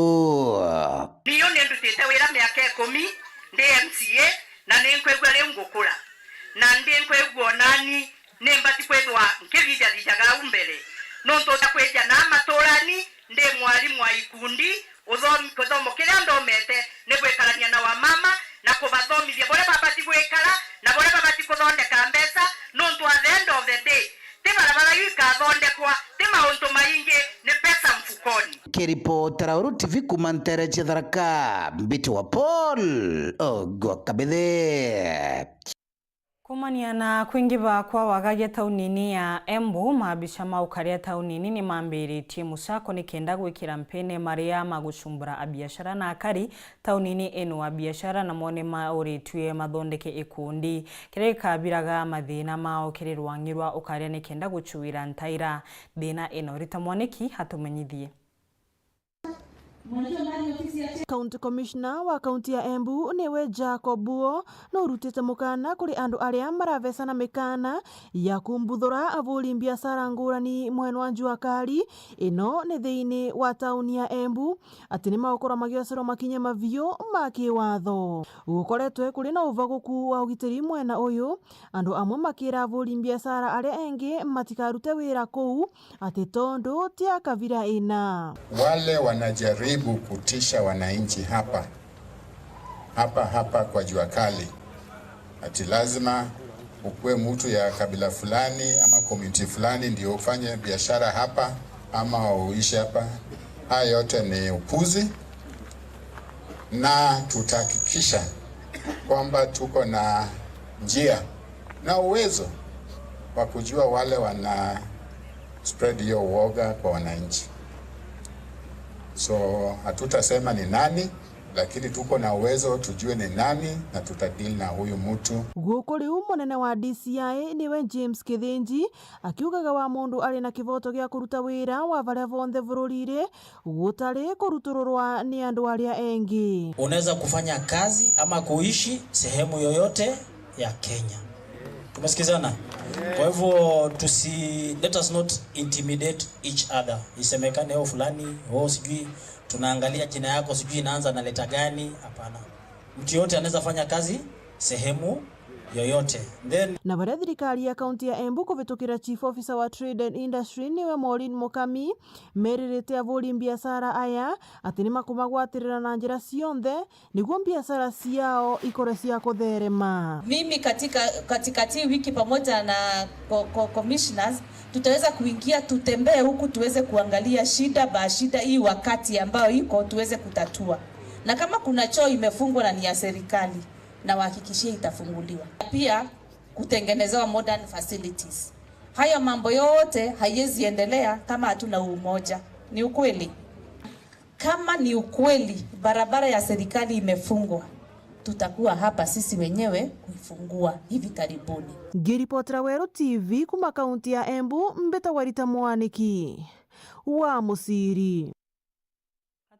Niyo ni ndutite wira miaka ikumi ndi M C A, na ni nkwigua riu ngukura, na ndi nkwigua onani ni mbati kwithwa nkithithathithaga au mbere, nontu uta kwija na maturani ndi mwarimu wa ikundi, uthomi, kithomo kiria nthomete ni gwikarania na wamama na kubathomithia buria babati gwikara na buria babati kuthondeka mbeca, nontu at the end of the day, ti barabara iu ikathondekwa, ti mauntu maingi, ni pesa mfukoni. Kiripotera Uru T V kuuma ntere cia Tharaka, mbitwa Paul Ogwa Kabithe. Kumania na kwingiba kwa wagagia taunini ya Embu, maabisha ma ukaria taunini ni mambiritie musako nikenda gwikira mpene maria ma gucumbura abiashara na akari taunini ino abiashara na mone mauritue mathondeke ikundi kiria gikabiraga mathina mao kiri rwangi rwa ukaria nikenda gucuira ntaira thina ino. Rita Mwaniki atumenyithie. County Commissioner wa kaunti ya Embu niwe Jacob Buo nurutite mukana kuri andu aria maravecana mikana ya kumbuthura avuri mbiacara ngurani mwena wa Jua Kali, ino ni thiini wa tauni ya Embu, ati ni magukorwa magiocerwa makinya maviu ma kiwatho. Gukoretwe kuri na uvaguku wa ugitiri mwena uyu, andu amwe makira avuri mbiacara aria engi matikarute wira kuu, ati tondu ti a kabira ina. Wale wanajaribu kutisha wananchi hapa, hapa, hapa kwa Jua Kali, ati lazima ukuwe mtu ya kabila fulani ama community fulani ndio ufanye biashara hapa ama uishi hapa. Haya yote ni upuzi, na tutahakikisha kwamba tuko na njia na uwezo wa kujua wale wana spread hiyo uoga kwa wananchi. So, hatutasema ni nani, lakini tuko na uwezo tujue ni nani na tutadeal na huyu mtu. Guku riu munene wa D C I niwe James Kithinji akiugaga wa mundu ari na kivoto gia kuruta wira wa varia vonthe vururire gutari kurutururwa ni andu aria engi. Unaweza kufanya kazi ama kuishi sehemu yoyote ya Kenya. Tumesikizana? Kwa hivyo tusi, let us not intimidate each other. Isemekane, "Oh, fulani, oh, sijui tunaangalia jina yako, sijui inaanza na leta gani." Hapana. Mtu yote anaweza fanya kazi sehemu yoyote. Then na baria thirikari ya kaunti ya Embu kuvitukira Chief Officer wa Trade and Industry niwe Maureen Mukami meririte avuri mbiacara aya ati ni makumagwatirira na njira cionthe niguo mbiacara ciao ikore cia kutherema. Mimi katika, katikati wiki pamoja na co-, co-, commissioners tutaweza kuingia, tutembee huku tuweze kuangalia shida ba shida hii wakati ambayo iko tuweze kutatua. Na kama kuna choo imefungwa na ni ya serikali, na wahakikishie itafunguliwa. Pia kutengenezewa modern facilities. Hayo mambo yote haiwezi endelea kama hatuna umoja. Ni ukweli? Kama ni ukweli barabara ya serikali imefungwa, tutakuwa hapa sisi wenyewe kuifungua hivi karibuni. Ngiripotera Weru T V kuma kaunti ya Embu, mbitagwa Rita Mwaniki wa Muciri.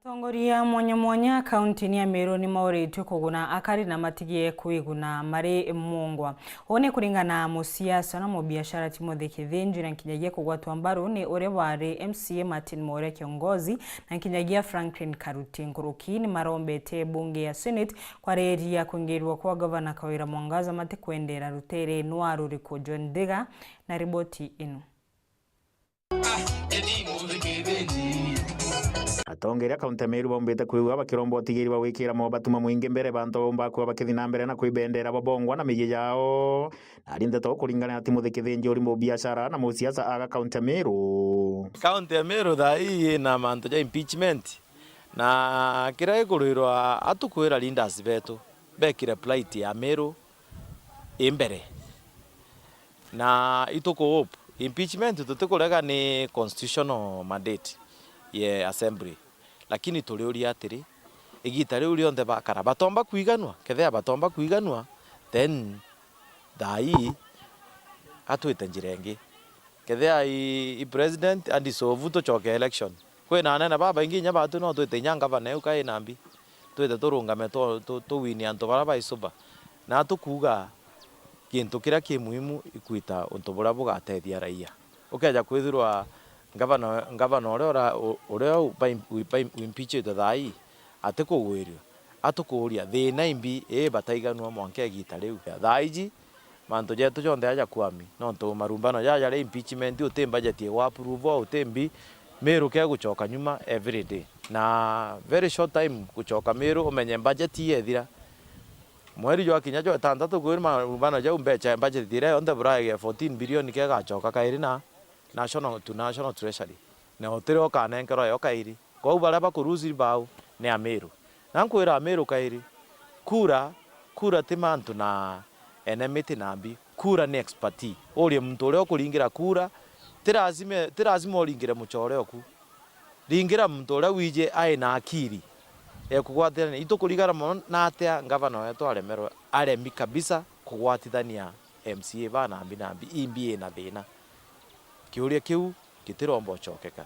Atongoria mwanya mwanya kaunti-ini ya Meru ni mauritue kuguna akari na matigie kwiguna mari mungwa. Uu ni kuringana na musiasa na mubiashara Timothy Kithinji, na nkinyagia kugwatwa mbaru ni uria wari M C A Martin Mworia Kiongozi na nkinyagia Franklin Karuti. Nkuruki ni marombete bunge ya Senate kwariria kwingirirwa kwa gavana Kawira Mwangaza matikwendera rutere nwa ruriku. John Ndiga na riboti ino. Atongeria kaunti ya Meru baumbite kwigua bakiromba utigiri bwa gwikira mobatuma mwingi mbere bantu baumba kuba bakithi na mbere na kwibendera babongwa na miji yao. Nari ndeto kuringana na Timothy Kithinji uri mubiashara na musiasa aga kaunti ya Meru. Kaunti ya Meru thaa ii ina mantu ja impeachment, na kiria gikurirwa atukwira leaders betu bekire plight ya Meru i mbere. Na ituku hope. Impeachment tutikurega ni constitutional mandate ye assembly. Lakini turiuria atiri, igita riu rionthe bakara, batomba kwiganua? Kethira batomba kwiganua, then thaa ii atwite njira ingi. Kethia i, i president andisovu tucoke election. Kwina anene babaingi inya batu no twite inya ngavana eu kai Nambi. Twite turungame tu, tu, tuwini antu baria baisuba. Na tukuuga kintu kiria ki muhimu ikwita untu buria bugatethia raia. Ukeja kwithirwa ngavana, ngavana uria ura-, u-, uria u-, baim-, wi-, baim-, wimpichitwe thaa ii atikugwirio, atukuuria, thina imbi ii bataiganua mwanka igita riu? Thaa iji, mantu jetu jonthe aja kwami, nontu marumbano jaja ria impeachment, uti budget igwa approve, uti mbi, Meru ke gucoka nyuma every day. Na very short time gucoka Meru, umenye budget ii yethira. Mweri jwakinya jwa itantatu kwiri marumbano jau, mbecha ya budget iria yonthe buraege fourteen billion ke gacoka kairi na national, to national treasury. Na utiri ukanenkerwa yo kairi. Kwou baria bakurusi bau ni Ameru. Na nkwira Ameru kairi, kura, kura ti mantu na ene miti na mbi. Kura ni expertise. Urie muntu uria ukuringira kura, ti lazima, ti lazima uringire mucore oku. Ringira muntu uria wiji ai na akiri ekugwatithania. Itukurigara mono na atia ngavana wetu aremerwe, aremi kabisa kugwatithania M C A ba Nambi Nambi, imbi ina thina. Kiuria kiu gitiromba ucokeka.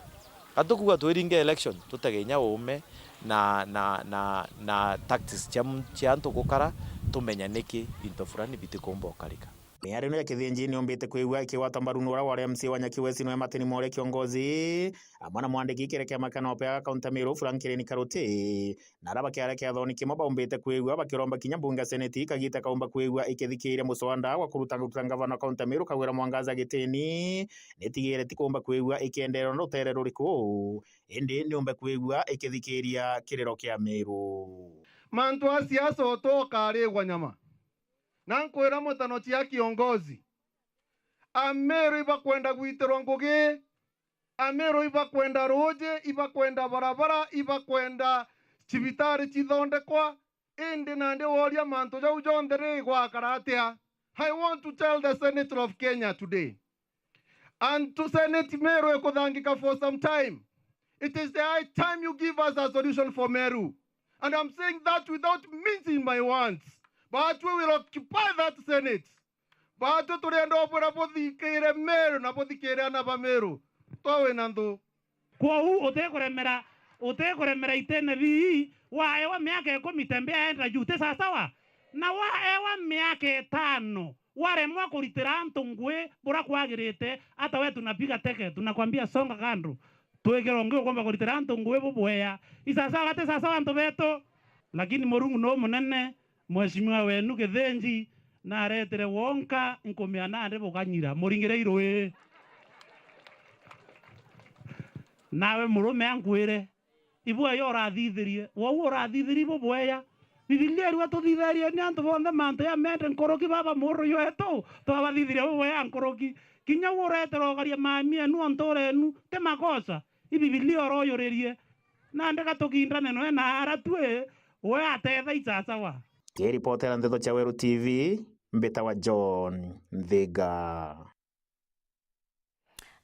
Atukuga twiringe election, tutege inya uume na, na, na, na tactics cia m-, cia antu gukara, tumenya niki into fulani bitikumba ukarika. Miario ino ya Kithinji niumbite kwigua ikigwata mbaru ni uria wari M C A wa Nyaki West niwe Martin Mole Kiongozi, amwe na mwandiki kiri kiama kia NOPEA ga kaunti ya Meru, Franklin Karuti. Na aria bakiaria kiathoni kimwe baumbite kwigua bakiromba kinya mbunge ya seneti kagita kaumba kwigua ikithikiria muswanda gwa kuruta, kuruta ngavana wa kaunti ya Meru Kawira Mwangaza gitini, nitigire ti kuumba kwigua ikienderwa na rutere ruriku, indi niumbe kwigua ikithikiria kiriro kia Meru. Mantu a siasa utokarigwa nyama. Na nkwira mutano cia kiongozi, Ameru ibakwenda gwitirwa ngugi, Ameru ibakwenda ruuji, ibakwenda barabara, ibakwenda cibitari cithondekwa, indi nandi woria mantu jau jonthe ri gwakara atia? I want to tell the Senate of Kenya today, and to Senate Meru ikuthangika for some time, it is the high time you give us a solution for Meru. And I'm saying that without mincing my words. But we will occupy that Senate. Baatwi turienda ubwira buthikire Meru na buthikire ana ba Meru. Twa wina nthu. Kwou utikuremera, utikuremera itene bii, waewa miaka ikumi tembea enda juu, ti sasawa? Na waewa miaka itano, waremwa kuritira antu ngui buria kwagirite, hata we tunapiga teke, tunakwambia songa kando. Twikira ungi ukomba kuritira antu ngui bubwea. I sasawa, ti sasawa antu betu? Lakini Murungu no munene, Mheshimiwa wenu Kithinji naretire wonka, nkumea nandi bukanyira, muringire irui. Nawe murume ankwire, ibwea urathithirie, wou urathithirie bubwea. Bibilia irua tuthitherie ni antu bonthe mantu ya mende nkuruki, baba muru wetu, twabathithirie bubwea nkuruki. Kinya u uretera ugaria mami enu o ntuura enu, ti makosa. I Bibilia uroyuririe. Nandi ga tukindane noe na ara twi, we atetha i sasawa. Kiripotera nteto cia Weru T V, mbitawa John Nthiga.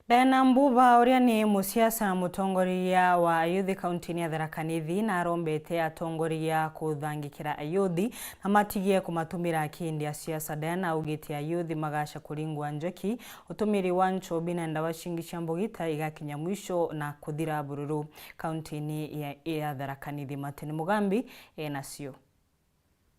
Diana Mbuba, uria ni musiasa na mutongoria wa ayuthi kaunti-ini ya Tharaka Nithi, narombete atongoria kuthangikira ayuthi na matigie kumatumira kindi a siasa. Diana augite ayuthi magaca kuringwa njoki, utumiri wa nchobi na ndawa cingi cia mbugita igakinya mwisho na kuthira bururu. Kaunti-ini ya, ya Tharaka Nithi, Martin Mugambi enacio.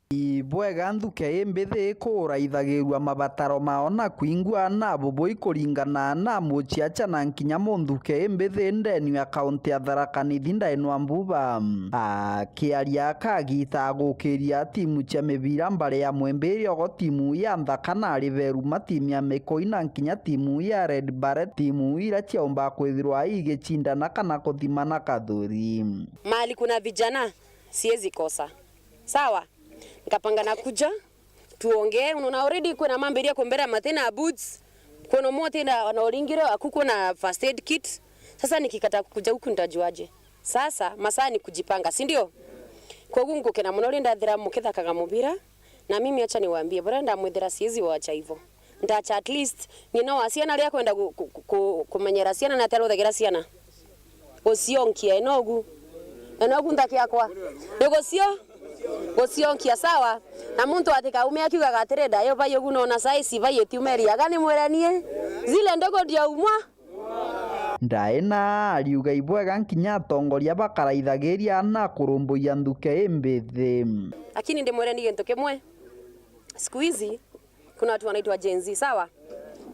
Ibwega nthuke imbithi ikuraithagirua mabataro mao na kwingua na bubui kuringana na muciaca na nkinya munthuke imbithi ndeni ya kaunti ya Tharaka Nithi Diana Mbuba. Akiaria kagita agukiria timu cia mibira mbari ya Mwembe iriogo timu ya Nthaka na Riveru, matimu ya Mikoi na nkinya timu ya Red Barret, timu ira ciaumba kwithirwa igicindana kana kuthimana kathuri. Mahali kuna vijana, siwezi kosa. Sawa? Nikapanga nakuja, tuongee. Unaona already kuna mambo ya kumbera matena boots. Kuna mote na, na oringiro akuko na first aid kit. Sasa nikikata kuja huku nitajuaje? Sasa masaa ni kujipanga, si ndio? Kwa hiyo ngukena muno ri ndathira mukithakaga mubira, na mimi acha niwaambie, bora ndamwithira siwezi waacha hivyo. Ndacha at least, ng'ina wa ciana ria kwenda ku-, ku-, ku-, kumenyera ciana na ataruthagira ciana. Gucionkia enogu. Enogu nthaki yakwa. Ni gucio. gucionkia, sawa? Na muntu atikaume akiugaga atiri, "Ndayo bai ugu nona saici bai itiumeria." Aga ni mwire nie, zile ndogo ndio umwa. Ndae na ariuga ibwega nkinya atongoria bakaraithagiria na kurumbuia nthuke imbithi. Lakini ndimwire ni gintu kimwe, siku hizi kuna watu wanaitwa Gen Z, sawa?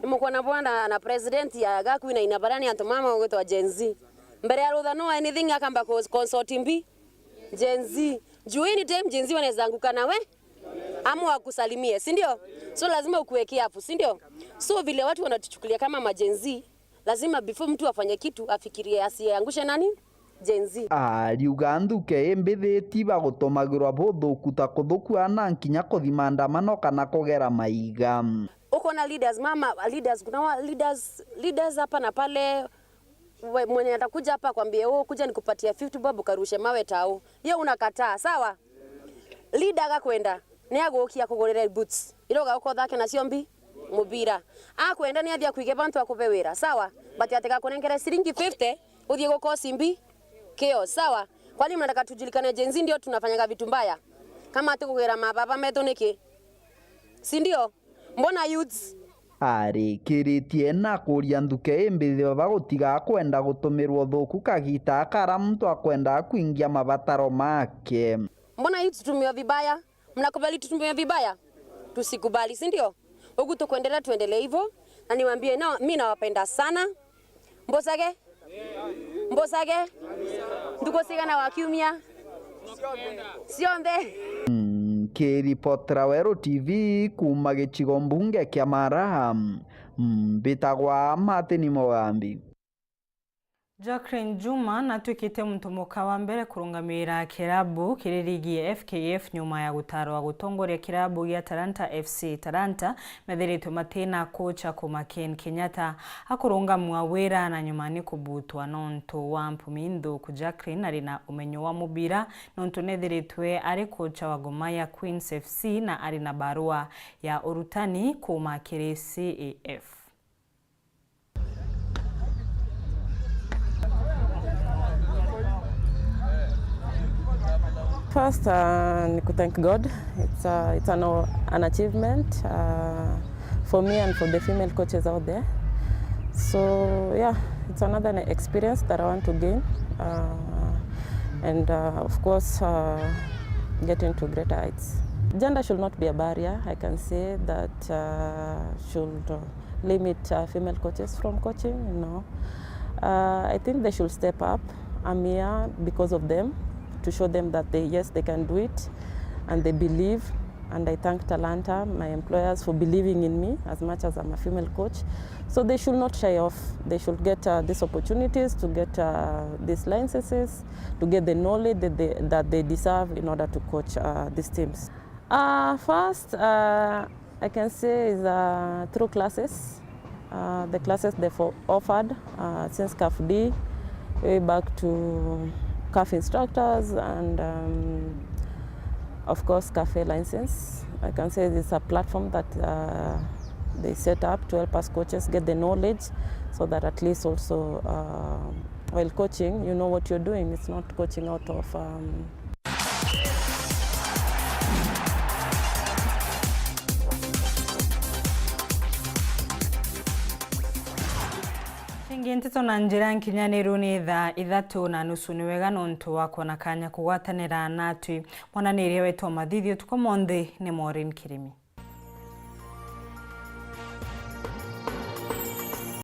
Nimukwona bwana na president ya Gaku na ina barani antu mama gwitwa Gen Z. Mbere ya rutha no anything akamba ku consult mbi Gen Z. Juu anytime Gen Z wanaweza anguka nawe, ama wakusalimie, si ndio? So lazima ukuwe careful, si ndio? So vile watu wanatuchukulia kama ma Gen Z, lazima before mtu afanye kitu afikirie asiangushe nani? Gen Z. Ariuga nthuke imbithi ti bagutumagirwa buthuku ta kuthukua na nkinya kuthi maandamano kana kugera maiga. Uko na leaders mama, leaders, kuna wa leaders, leaders hapa na pale, we, mwenye atakuja hapa akwambie, "Oh, kuja nikupatia fifty bob ukarushe mawe tao." Hiyo unakataa, sawa? Leader agakwenda, ni agukia kugurire boots. Iroga uko thake nacio mbi, mubira. Akwenda ni athia kuige bantu akuve wira, sawa? But atiga kunengere ciringi fifty, uthie gukosi mbi, kio, sawa? Kwani mnataka tujulikane Gen Z ndio tunafanyaga vitu mbaya? Kama ati kugera mababa metu niki? Si ndio? Mbona youths? Arikiritie na kuria nthuke imbithi baba gutiga kwenda gutumirwa uthuku kagita akara muntu akwenda kwingia mabataro make. Mbona youths tutumiwa vibaya? Mnakubali tutumiwe vibaya? Tusikubali, si ndio? Ugu tukwendelea, tuendelee hivyo. Na niwaambie, na, mi nawapenda sana. Mbosage? Mbosage? Ntuku cigana wa kiumia? Cionthe. Nkiripotera Weru T V kuuma gicigo mbunge kia Mara, mbitagwa Martin Mugambi. Jacqueline Juma natwikite muntu muka wa mbere kurungamira kirabu kiri ligi ya F K F nyuma ya gutarwa gutongoria kirabu gia Talanta F C. Talanta methiritwe matina kocha kuma Ken Kenyatta akurungamwa wira na nyuma ni kubutwa nontu wa mpumi nthuku. Jacqueline ari na umenyo wa mubira nontu nethiritwe ari kocha wa Gor Mahia Queens F C na ari na barua ya urutani kuma kiri C A F. First, uh, ni ku thank God. It's, uh, it's an, an achievement, uh, for me and for the female coaches out there. So, yeah, it's another experience that I want to gain. Uh, and, uh, of course, uh, getting to greater heights. Gender should not be a barrier. I can say that, uh, should, uh, limit, uh, female coaches from coaching, no. Uh, I think they should step up. I'm here because of them, to show them that they, yes, they can do it, and they believe. And I thank Talanta, my employers, for believing in me as much as I'm a female coach. So they should not shy off. They should get, uh, these opportunities to get, uh, these licenses, to get the knowledge that they, that they deserve in order to coach, uh, these teams. Uh, first, uh, I can say is, uh, through classes. Uh, the classes they've o-, offered, uh, since CAF D, way back to CAF instructors and, um, of course, CAF A license. I can say it's a platform that, uh, they set up to help us coaches get the knowledge so that at least also, uh, while coaching, you know what you're doing. It's not coaching out of, um, Ringi nteto na njira nkinyaniru ni thaa ithatu na nusu. Ni wega nontu wa kwona kanya kugwatanira natwi. Mwananiria wetu wa mathithi utuku monthe ni Maureen Kirimi.